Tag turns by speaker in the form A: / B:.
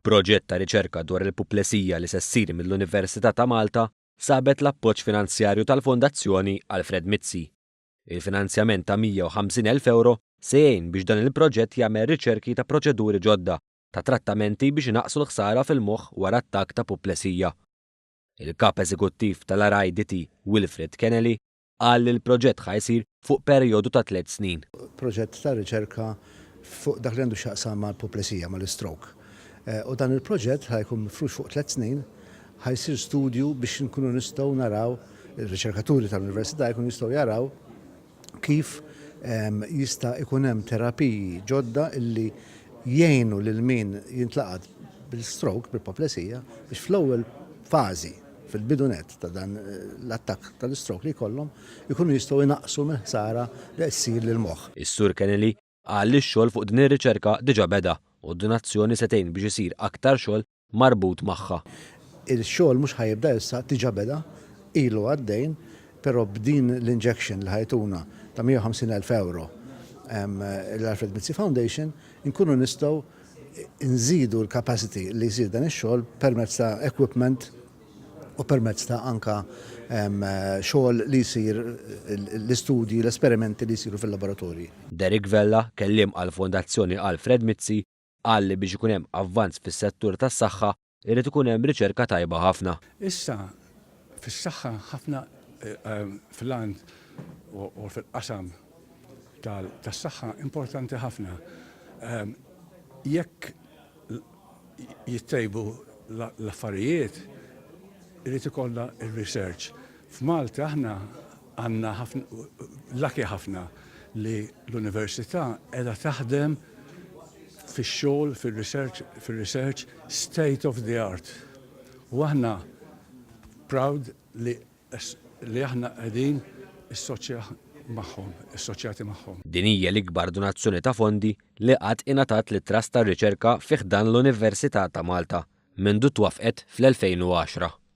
A: Proġett ta' riċerka dwar il-puplesija li se ssir mill-Università ta' Malta sabet l-appoġġ finanzjarju tal-Fondazzjoni Alfred Mizzi. Il-finanzjament ta' 150,000 ewro se jgħin biex dan il-proġett jagħmel riċerki ta' proċeduri ġodda ta' trattamenti biex inaqqsu l-ħsara fil-moħħ wara attakk ta' puplesija. Il-Kap Eżekuttiv tal-RIDT Wilfred Kennelly qal li l-proġett ħa jsir fuq perjodu ta' tlett snin.
B: Proġett ta' riċerka fuq dak li għandu x'jaqsam mal-puplesija, mal-istroke. U dan il-proġett ħa jkun mifrux fuq tlett snin, ħa jsir studju biex inkunu nistgħu naraw, ir-riċerkaturi tal-università jkunu jistgħu jaraw kif jista' jkun hemm terapiji ġodda illi jgħinu lil min jintlaqat bil-stroke, bil-puplesija, biex fl-ewwel fażi fil-bidu nett ta' dan l-attakk tal-istroke li jkollhom, ikunu jistgħu jnaqqsu mill-ħsara li qed ssir lill-moħħ.
A: Is-Sur Kennelly qal li x-xogħol fuq din ir-riċerka diġà beda u d-donazzjoni se tgħin biex isir aktar xogħol marbut magħha.
B: Il-xogħol mhux ħa jibda issa, diġà beda, ilu għaddejn, però b'din l-injection li ħa jtuna ta' 150,000 ewro l-Alfred Mizzi Foundation, inkunu nistgħu nżidu l-capacity li jsir dan ix-xogħol permezz ta' equipment u permezz ta' anka xogħol li jsir l-istudji, l-esperimenti li jsiru fil-laboratorji.
A: Derek Vella, kelliem għall-Fondazzjoni Alfred Mizzi, qal li biex ikun hemm avvanz fis-settur tas-saħħa irid ikun hemm riċerka tajba ħafna.
C: Issa fis-saħħa ħafna fl-għan u fil-qasam tas-saħħa importanti ħafna. Jekk jittejbu l-affarijiet, irid ikollna r-research. F'Malta aħna għandna ħafna, lucky ħafna li l-università qiegħda taħdem fix-xogħol, fir-research, fir-research state of the art. U aħna proud li li aħna qegħdin magħhom, assoċjati magħhom.
A: Din hija l-ikbar donazzjoni ta' fondi li qatt ingħatat lit-Trust tar-Riċerka fi ħdan l-Università ta' Malta mindu twaffqet fl-2010.